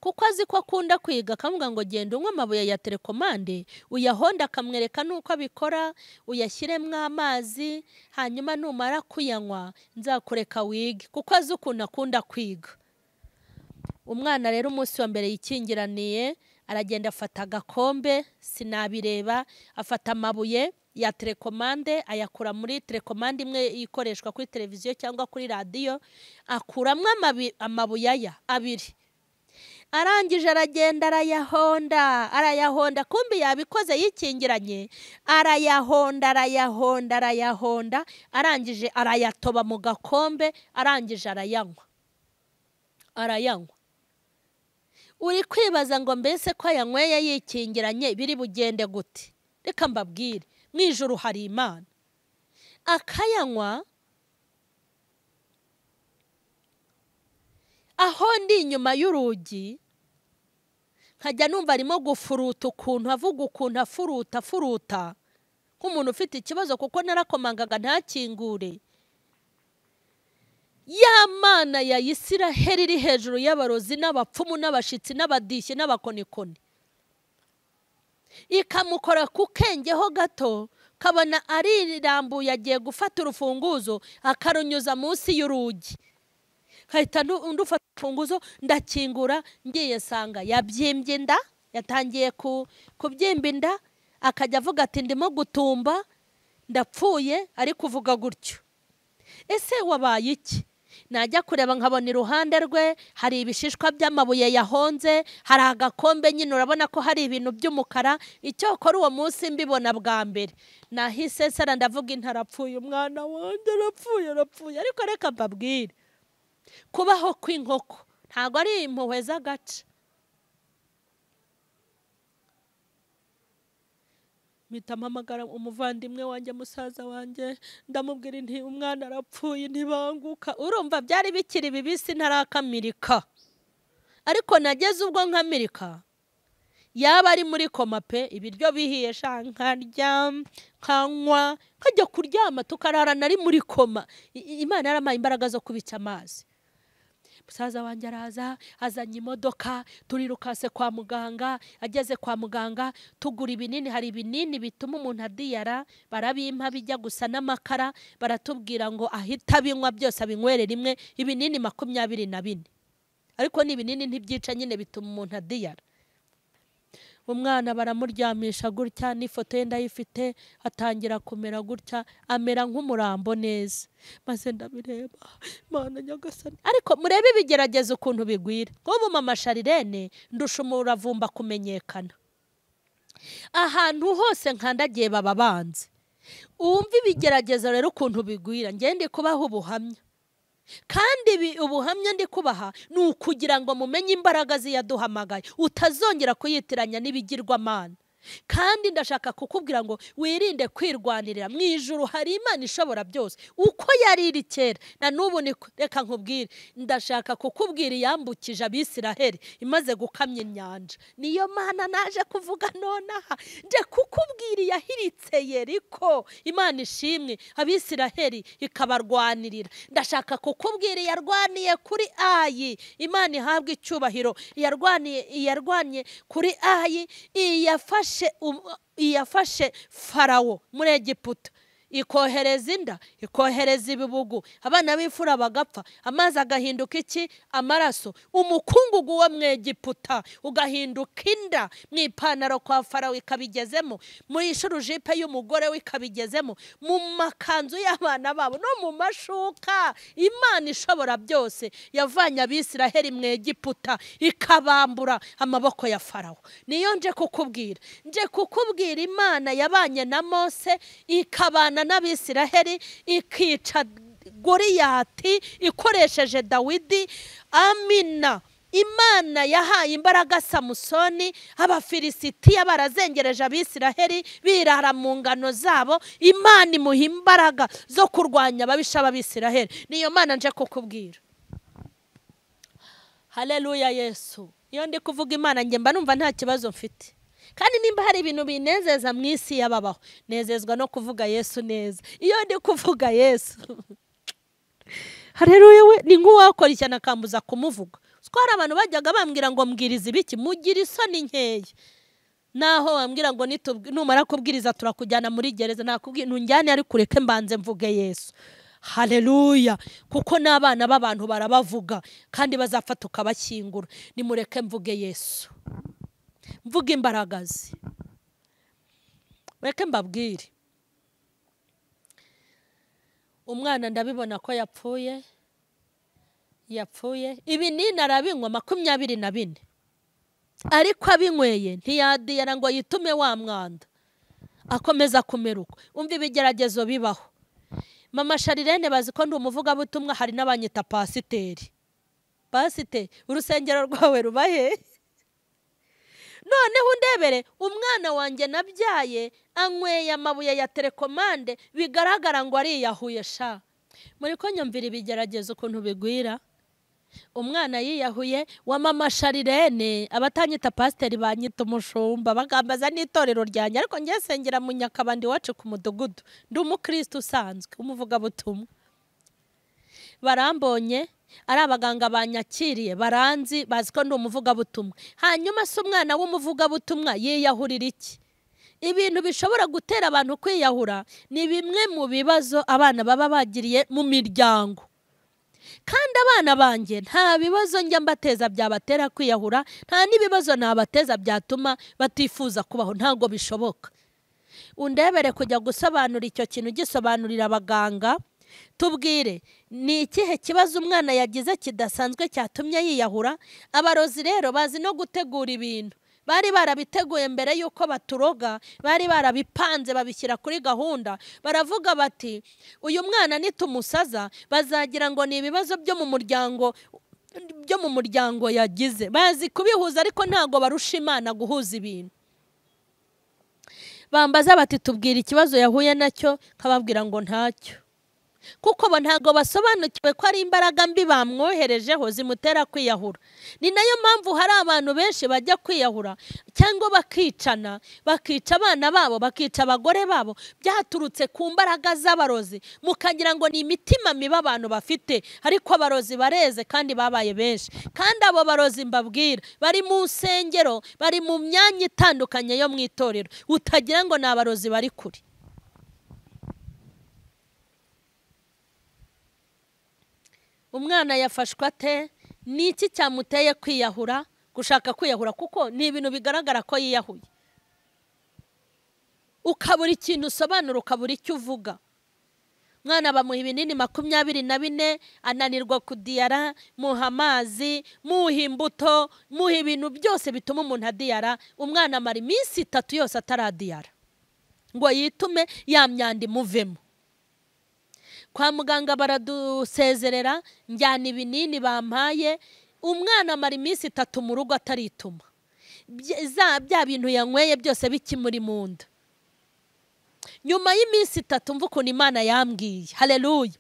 Kuko azi ko akunda kwiga, akamubwira ngo genda unywe amabuye ya telekomande, uyahonda, akamwereka nuko abikora, uyashyiremo amazi, hanyuma numara kuyanywa nzakureka wige, kuko azi ukuntu akunda kwiga. Umwana rero umunsi wa mbere yikingiraniye, aragenda afata agakombe, sinabireba, afata amabuye ya telekomande, ayakura muri telekomande imwe ikoreshwa kuri televiziyo cyangwa kuri radiyo, akuramo amabuye aya 2. Arangije aragenda arayahonda, arayahonda, kumbi yabikoze yikingiranye, arayahonda arayahonda arayahonda, arangije arayatoba mu gakombe, arangije arayanywa, arayanywa. Uri kwibaza ngo mbese ko ayanyweye yikingiranye biri bugende gute? Reka mbabwire, mu ijuru hari Imana. Akayanywa aho ndi inyuma y'urugi, nkajya numva arimo gufuruta ukuntu avuga, ukuntu afuruta afuruta nk'umuntu ufite ikibazo, kuko narakomangaga ntakingure. Ya Mana ya Isiraheli iri hejuru y'abarozi n'abapfumu n'abashitsi n'abadishyi n'abakonikoni, ikamukora ku kengeho gato, kabona arirambuye agiye gufata urufunguzo akarunyuza munsi y'urugi. Nkahita ndufata urufunguzo ndakingura, ngiye nsanga yabyimbye inda, yatangiye kubyimba inda, akajya avuga ati ndimo gutumba ndapfuye, ari kuvuga gutyo. Ese wabaye iki? Najya kureba nkabona iruhande rwe hari ibishishwa by'amabuye yahonze, hari agakombe nyine urabona ko hari ibintu by'umukara. Icyokora uwo munsi mbibona bwa mbere nahise nsara ndavuga intarapfuye, umwana wanjye arapfuye arapfuye. Ariko reka mbabwire, kubaho kw'inkoko ntabwo ari impuhwe z'agace. Mpita mpamagara umuvandimwe wanjye, musaza wanjye, ndamubwira nti umwana arapfuye ntibanguka. Urumva byari bikiri bibisi ntarakamirika, ariko nageze ubwo nkamirika, yaba ari muri koma pe, ibiryo bihiye sha nkarya nkanywa nkajya kuryama, tukarara nari muri koma. Imana yarampaye imbaraga zo kubica amazi. Musaza wanjye araza azanye imodoka, turirukase kwa muganga. Ageze kwa muganga tugura ibinini, hari ibinini bituma umuntu adiyara, barabimpa bijya gusa n'amakara, baratubwira ngo ahita abinywa byose abinywere rimwe, ibinini 24. Ariko ni ibinini ntibyica nyine, bituma umuntu adiyara. Umwana baramuryamisha gutya, n'ifoto ye ndayifite, atangira kumera gutya, amera nk'umurambo neza. Maze ndabireba, Mana nyagasani. Ariko murebe ibigeragezo ukuntu bigwira. Nk'ubu mama Sharirene ndusha umuravumba kumenyekana. Ahantu hose nkandagiye baba banze. Umva ibigeragezo rero ukuntu bigwira. Ngende kubaho ubuhamya. Kandi ubuhamya ndi kubaha ni ukugira ngo mumenye imbaraga ziyaduhamagaye, utazongera kuyitiranya n'ibigirwamana. Kandi ndashaka kukubwira ngo wirinde kwirwanirira. Mu ijuru hari Imana ishobora byose, uko yari iri kera na n'ubu ni. Reka nkubwire, ndashaka kukubwira iyambukije Abisiraheli imaze gukamya inyanja, niyo Mana naje kuvuga nonaha. Nje kukubwira iyahiritse Yeriko, Imana ishimwe, Abisiraheli ikabarwanirira. Ndashaka kukubwira iyarwaniye kuri Ayi, Imana ihabwe icyubahiro, iyarwaniye kuri Ayi, iyafashe Farawo muri Egiputa, ikohereza inda, ikohereza ibibugu, abana b'imfura bagapfa, amazi agahinduka iki? Amaraso. Umukungugu wo mu Egiputa ugahinduka inda, mu ipantaro kwa Farawo ikabigezemo, muri ishurujipe y'umugore we ikabigezemo, mu makanzu y'abana babo no mu mashuka. Imana ishobora byose yavanye Abisiraheli mu Egiputa ikabambura amaboko ya Farawo. Niyo nje kukubwira, nje kukubwira Imana yabanye na Mose, ikabana n'Abisiraheli, ikica Goliyati ikoresheje Dawidi. Amina. Imana yahaye imbaraga Samusoni, Abafilisitiya barazengereje Abisiraheli birara mu ngano zabo, Imana imuha imbaraga zo kurwanya ababisha b'Abisiraheli. Niyo Mana nje kukubwira. Haleluya Yesu. Iyo ndi kuvuga Imana nge mba numva nta kibazo mfite. Kandi nimba hari ibintu binezeza mu isi yababaho, nezezwa no kuvuga Yesu neza. Iyo ndi kuvuga Yesu, haleluya, we ni nk'uwakora ishyano akambuza kumuvuga. Twari abantu bajyaga bambwira ngo mbwiriza ibiki, mugira isoni nkeya. Naho wambwira ngo numara kubwiriza turakujyana muri gereza, nakubwira ntunjyane ariko ureke mbanze mvuge Yesu. Haleluya, kuko n'abana b'abantu barabavuga kandi bazafata ukabashyingura. Nimureke mvuge Yesu, mvuge imbaraga ze. Reke mbabwire, umwana ndabibona ko yapfuye, yapfuye. Ibinini arabinywa 24, ariko abinyweye ntiyadiyara ngo yitume wa mwanda, akomeza kumeruka. Umva ibigeragezo bibaho. Mama Sharirene bazi ko ndi umuvugabutumwa, hari n'abanyita pasiteri. Pasiteri, urusengero rwawe rubahe? Noneho undebere umwana wanjye nabyaye anyweye amabuye ya telekomande, bigaragara ngo ariyahuye sha. Muri ko nyumvira ibigeragezo ukuntu bigwira. Umwana yiyahuye wa mama Sharirene, abatanyita pasiteri banyita umushumba, bagambaza n'itorero ryanjye, ariko njye sengera mu Nyakabandi wacu ku mudugudu, ndi umukristo usanzwe umuvugabutumwa. Barambonye ari abaganga banyakiriye, baranzi, bazi ko ndi umuvugabutumwa. Hanyuma se umwana w'umuvugabutumwa yiyahurira iki? Ibintu bishobora gutera abantu kwiyahura ni bimwe mu bibazo abana baba bagiriye mu miryango. Kandi abana banjye nta bibazo njya mbateza byabatera kwiyahura, nta n'ibibazo nabateza byatuma batifuza kubaho, ntabwo bishoboka. Undebere kujya gusobanura icyo kintu, gisobanurira abaganga, tubwire ni ikihe kibazo umwana yagize kidasanzwe cyatumye yiyahura. Abarozi rero bazi no gutegura ibintu, bari barabiteguye mbere yuko baturoga, bari barabipanze babishyira kuri gahunda. Baravuga bati uyu mwana nitumusaza bazagira ngo ni ibibazo byo mu muryango, byo mu muryango yagize. Bazi kubihuza ariko ntago barusha Imana guhuza ibintu. Bambaza bati tubwira ikibazo yahuye nacyo, kababwira ngo ntacyo, kuko bo ntago basobanukiwe ko ari imbaraga mbi bamwoherejeho zimutera kwiyahura. Ni nayo mpamvu hari abantu benshi bajya kwiyahura cyangwa bakicana, bakica abana babo, bakica abagore babo, byaturutse ku mbaraga z'abarozi. Mukagira ngo ni imitima mibi abantu bafite, ariko abarozi bareze kandi babaye benshi. Kandi abo barozi mbabwira bari mu nsengero, bari mu myanya itandukanye yo mu itorero, utagira ngo ni abarozi bari kure. Umwana yafashwe ate? Ni iki cyamuteye kwiyahura, gushaka kwiyahura? Kuko ni ibintu bigaragara ko yiyahuye. Ukabura ikintu usobanura, ukabura icyo uvuga. Mwana bamuha ibinini 24, ananirwa kudiyara, muha amazi, muha imbuto, muha ibintu byose bituma umuntu adiyara. Umwana amara iminsi 3 yose ataradiyara ngo yitume ya myanda imuvemo. Kwa muganga baradusezerera, njyana ibinini bampaye. Umwana amara iminsi 3 mu rugo atarituma, bya bintu yanyweye byose bikimuri mu nda. Nyuma y'iminsi 3 mva ukuntu Imana yambwiye. Haleluya.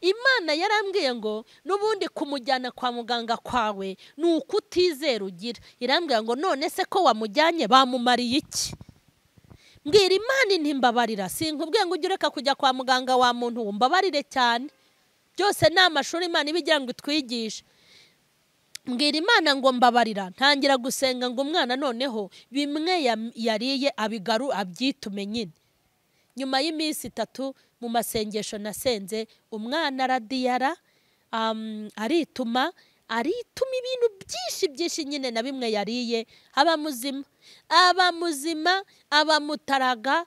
Imana yarambwiye ngo n'ubundi kumujyana kwa muganga kwawe ni ukutizera ugira. Irambwira ngo none se ko wamujyanye bamumariye iki? Mbwira Imana ntimbabarira, sinkubwiye ngo ujye ureka kujya kwa muganga wa muntu, umbabarire cyane. Byose ni amashuri Imana ibigira ngo itwigishe. Mbwira Imana ngo mbabarira, ntangira gusenga ngo umwana noneho bimwe yariye abigaru abyitume nyine. Nyuma y'iminsi 3 mu masengesho nasenze, umwana aradiyara, arituma, arituma ibintu byinshi byinshi nyine na bimwe yariye, aba muzima, aba muzima, aba mutaraga.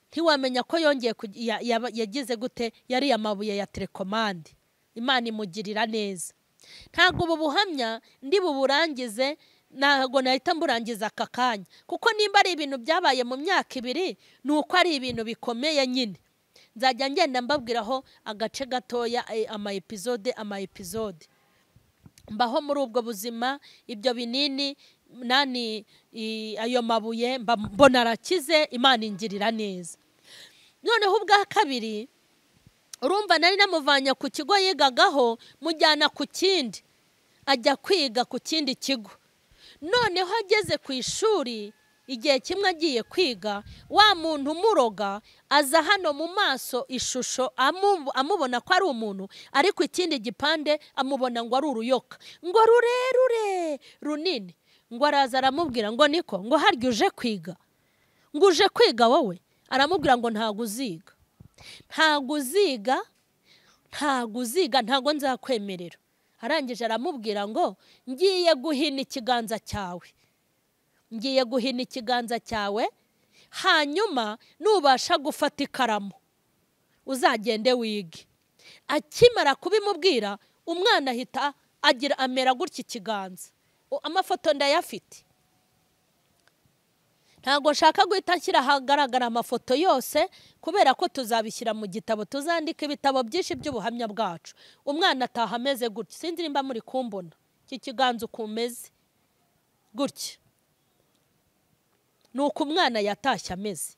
Ntiwamenya ko yongeye yagize gute, yari amabuye ya telekomande. Imana imugirira neza. Ntabwo ubu buhamya ndi buburangize, ntabwo nahita mburangiza aka kanya, kuko nimba ari ibintu byabaye mu myaka 2 ni uko ari ibintu bikomeye nyine. Nzajya ngenda mbabwiraho agace gatoya, ama episode ama episode. Mbaho muri ubwo buzima, ibyo binini nani ayo mabuye mbona arakize, Imana ingirira neza. Noneho ubwa kabiri, urumva nari namuvanye ku kigo yigagaho mujyana ku kindi, ajya kwiga ku kindi kigo. Noneho ageze ku ishuri, igihe kimwe agiye kwiga, wa muntu umuroga aza hano mu maso ishusho amubona ko ari umuntu, ariko ikindi gipande amubona ngo ari uruyoka, ngo rurerure runini. Ngo araza aramubwira ngo niko, ngo harya uje kwiga, ngo uje kwiga wowe? Aramubwira ngo ntago uziga, ntago uziga, ntago uziga, ntago nzakwemerera. Arangije aramubwira ngo ngiye guhina ikiganza cyawe, ngiye guhina ikiganza cyawe, hanyuma nubasha gufata ikaramu uzagende wige. Akimara kubimubwira, umwana ahita agira amera gutya ikiganza. Amafoto ndayafite, ntabwo nshaka guhita nshyira ahagaragara amafoto yose, kubera ko tuzabishyira mu gitabo, tuzandika ibitabo byinshi by'ubuhamya bwacu. Umwana ataha ameze gutya, sinzi nimba muri kumbona iki kiganza uko umeze gutya. Nuko umwana yatashye ameze.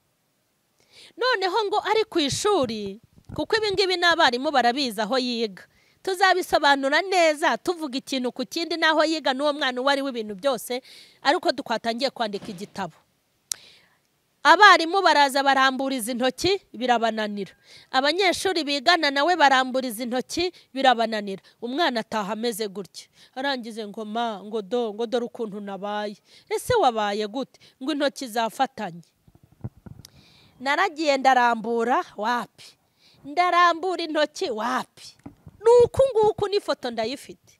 Noneho ngo ari ku ishuri, kuko ibi ngibi n'abarimu barabizi aho yiga, tuzabisobanura neza tuvuga ikintu ku kindi n'aho yiga n'uwo mwana uwo ari we, ibintu byose, ariko twatangiye kwandika igitabo. Abarimu baraza baramburiza intoki birabananira, abanyeshuri bigana nawe baramburiza intoki birabananira. Umwana ataha ameze gutya, arangize ngo ma, ngo do, ngo dore ukuntu nabaye. Ese wabaye gute? Ngo intoki zafatanye. Naragiye ndarambura, wapi? Ndarambura intoki, wapi? Nuku nguku n'ifoto ndayifite.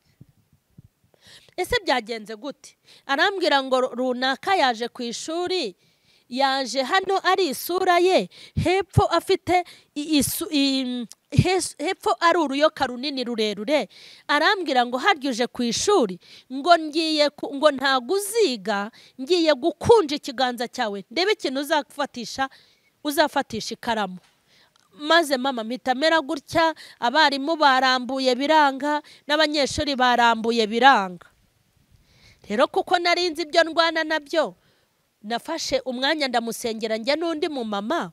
Ese byagenze gute? Arambwira ngo runaka yaje ku ishuri, yaje hano ari isura ye, hepfo afite hepfo ari uruyoka runini rurerure. Arambwira ngo haryuje ku ishuri, ngo ngiye ngo ntago uziga, ngiye gukunja ikiganza cyawe ndebe ikintu uzafatisha ikaramu. Maze mama mpita mera gutya, abarimu barambuye biranga, n'abanyeshuri barambuye biranga. Rero kuko narinzi ibyo ndwana nabyo, nafashe umwanya ndamusengera njye n'undi mu mama,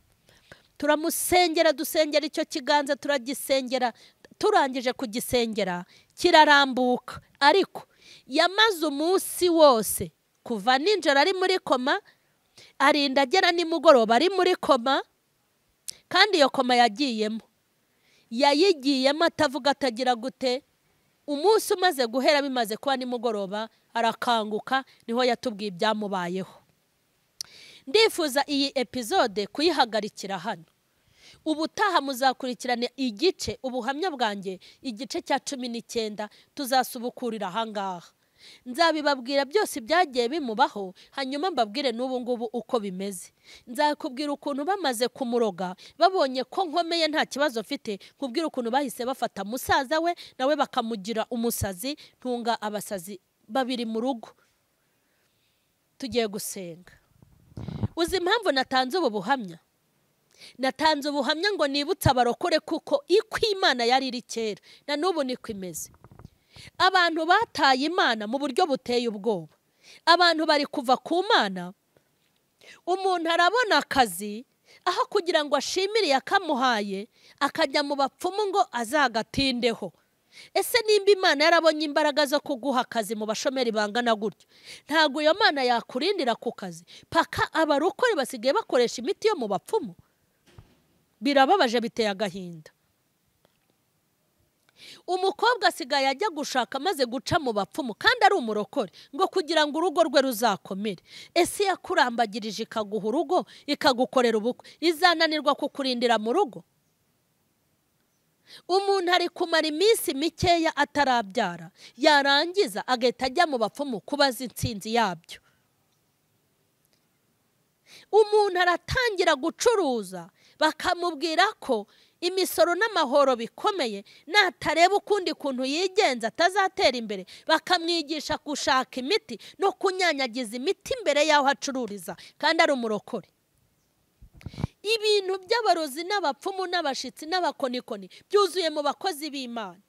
turamusengera, dusengera icyo kiganza, turagisengera. Turangije kugisengera kirarambuka, ariko yamaze umunsi wose kuva ninjoro ari muri koma, arinda agera nimugoroba ari muri koma. Kandi iyo koma yagiyemo, yayigiyemo atavuga atagira gute. Umunsi umaze guhera bimaze kuba nimugoroba arakanguka, niho yatubwiye ibyamubayeho. Ndifuza iyi episode kuyihagarikira hano. Ubutaha muzakurikirane igice, ubuhamya bwanjye, igice cya 19 tuzasubukurira ahangaha. Nzabibabwira byose byagiye bimubaho, hanyuma mbabwire n'ubu ngubu uko bimeze. Nzakubwira ukuntu bamaze kumuroga, babonye ko nkomeye nta kibazo mfite, nkubwira ukuntu bahise bafata musaza we nawe bakamugira umusazi, ntunga abasazi babiri mu rugo. Tugiye gusenga. Uzi impamvu natanze ubu buhamya? Natanze ubuhamya ngo nibutse abarokore kuko iko Imana yari iri kera na n'ubu niko imeze. Abantu bataye Imana mu buryo buteye ubwoba. Abantu bari kuva ku Mana. Umuntu arabona akazi, aho kugira ngo ashimire yakamuhaye, akajya mu bapfumu ngo azagatindeho. Ese nimba Imana yarabonye imbaraga zo kuguha akazi mu bashomeri bangana gutyo, ntago iyo Mana yakurindira ku kazi paka abarokore basigaye bakoresha imiti yo mu bapfumu? Birababaje, biteye agahinda. Umukobwa asigaye ajya gushaka amaze guca mu bapfumu kandi ari umurokore, ngo kugira ngo urugo rwe ruzakomere. Ese yakurambagirije ikaguha urugo, ikagukorera ubukwe, izananirwa kukurindira mu rugo? Umuntu ari kumara iminsi mikeya atarabyara, yarangiza agahita ajya mu bapfumu kubaza intsinzi yabyo. Umuntu aratangira gucuruza, bakamubwira ko imisoro n'amahoro bikomeye, natareba ukundi kuntu yigenza atazatera imbere, bakamwigisha gushaka imiti no kunyanyagiza imiti imbere y'aho acururiza kandi ari umurokore. Ibintu by'abarozi n'abapfumu n'abashitsi n'abakonikoni byuzuye mu bakozi b'Imana.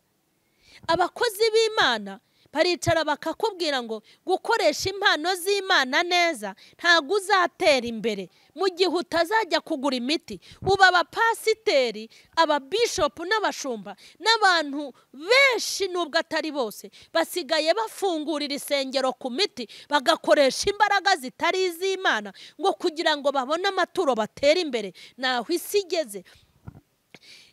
Abakozi b'Imana baricara bakakubwira ngo gukoresha impano z'Imana neza ntago uzatera imbere mu gihe utazajya kugura imiti. Uba abapasiteri, ababishopu n'abashumba n'abantu benshi, nubwo atari bose, basigaye bafungurira isengero ku miti, bagakoresha imbaraga zitari iz'Imana ngo kugira ngo babone amaturo batera imbere. Naho isi igeze,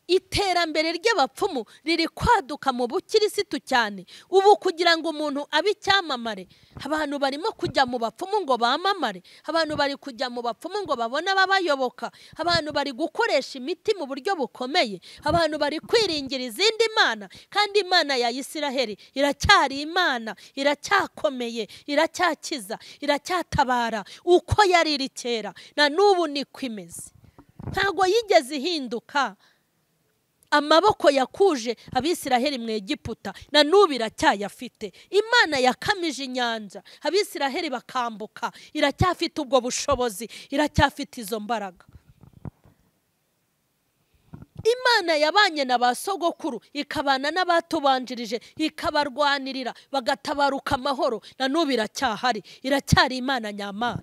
iterambere ry'abapfumu riri kwaduka mu bukirisitu cyane. Ubu kugira ngo umuntu abe icyamamare, abantu barimo kujya mu bapfumu ngo bamamare, abantu bari kujya mu bapfumu ngo babone ababayoboka, abantu bari gukoresha imiti mu buryo bukomeye, abantu bari kwiringira izindi mana, kandi Imana ya Isiraheli iracyari Imana, iracyakomeye, iracyakiza, iracyatabara uko yari iri kera na n'ubu niko imeze. Ntago yigeze ihinduka. Amaboko yakuje Abisiraheli mu Egiputa na n'ubu iracyayafite. Imana yakamije inyanja Abisiraheli bakambuka, iracyafite ubwo bushobozi, iracyafite izo mbaraga. Imana yabanye na ba sogokuru, ikabana n'abatubanjirije, ikabarwanirira bagatabaruka amahoro, na n'ubu iracyahari, iracyari Imana nyamana.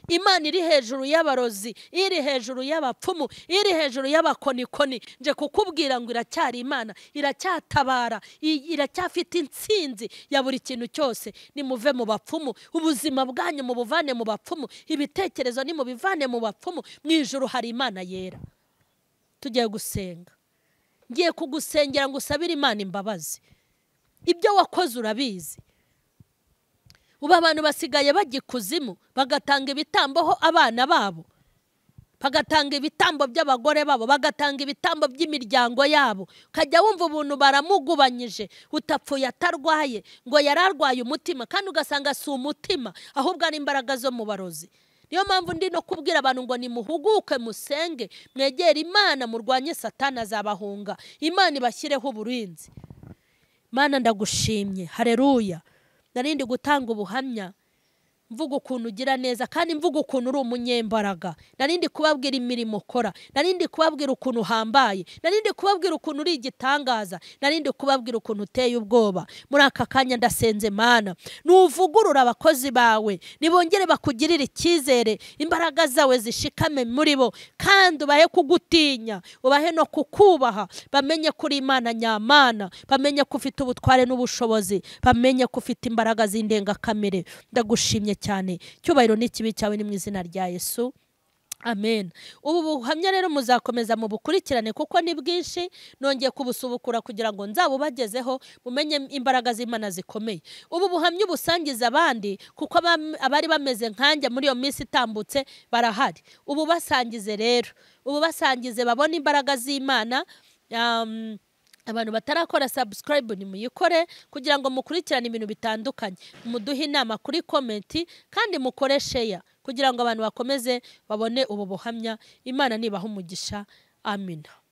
Imana iri hejuru y'abarozi, iri hejuru y'abapfumu, iri hejuru y'abakonikoni. Nje kukubwira ngo iracyari Imana, iracyatabara, iracyafite intsinzi ya buri kintu cyose. Nimuve mu bapfumu, ubuzima bwanyu mubuvane mu bapfumu, ibitekerezo nimubivane mu bapfumu. Mu ijuru hari Imana yera. Tugiye gusenga. Ngiye kugusengera ngo usabire Imana imbabazi. Ibyo wakoze urabizi. Ubu abantu basigaye bajya ikuzimu bagatanga ibitambo ho abana babo, bagatanga ibitambo by'abagore babo, bagatanga ibitambo by'imiryango yabo. Ukajya wumva ubuntu baramugubanyije, utapfuye atarwaye, ngo yararwaye umutima, kandi ugasanga si umutima ahubwo ari imbaraga zo mu barozi. Niyo mpamvu ndi no kubwira abantu ngo nimuhuguke, musenge, mwegere Imana, murwanye Satani azabahunga. Imana ibashyireho uburinzi. Mana ndagushimye, haleluya. Narindi gutanga ubuhamya mvuga ukuntu ugira neza, kandi mvuga ukuntu uri umunyembaraga. Narindi kubabwira imirimo ukora, narindi kubabwira ukuntu uhambaye, narindi kubabwira ukuntu uri igitangaza, narindi kubabwira ukuntu uteye ubwoba. Muri aka kanya ndasenze Mana, nuvugurura abakozi bawe, nibongere bakugirire icyizere, imbaraga zawe zishikame muri bo, kandi ubahe kugutinya, ubahe no kukubaha, bamenye ko uri Imana nyamana, bamenye ko ufite ubutware n'ubushobozi, bamenye ko ufite imbaraga z'indengakamere. Ndagushimye cyane, cyubahiro n'ikibi cyawe ni mu izina rya Yesu, amen. Ubu buhamya rero muzakomeza mubukurikirane kuko ni bwinshi, nongeye kubusubukura kugira ngo nzabubagezeho mumenye imbaraga z'Imana zikomeye. Ubu buhamya ubusangiza abandi kuko abari bameze nkanjye muri iyo minsi itambutse barahari. Ubu basangize rero, ubu basangize babone imbaraga z'Imana. Abantu batarakora subscribe ni muyikore kugira ngo mukurikirane ibintu bitandukanye, muduhe inama kuri comment, kandi mukore share kugira ngo abantu bakomeze babone ubu buhamya. Imana nibaha umugisha. Amina.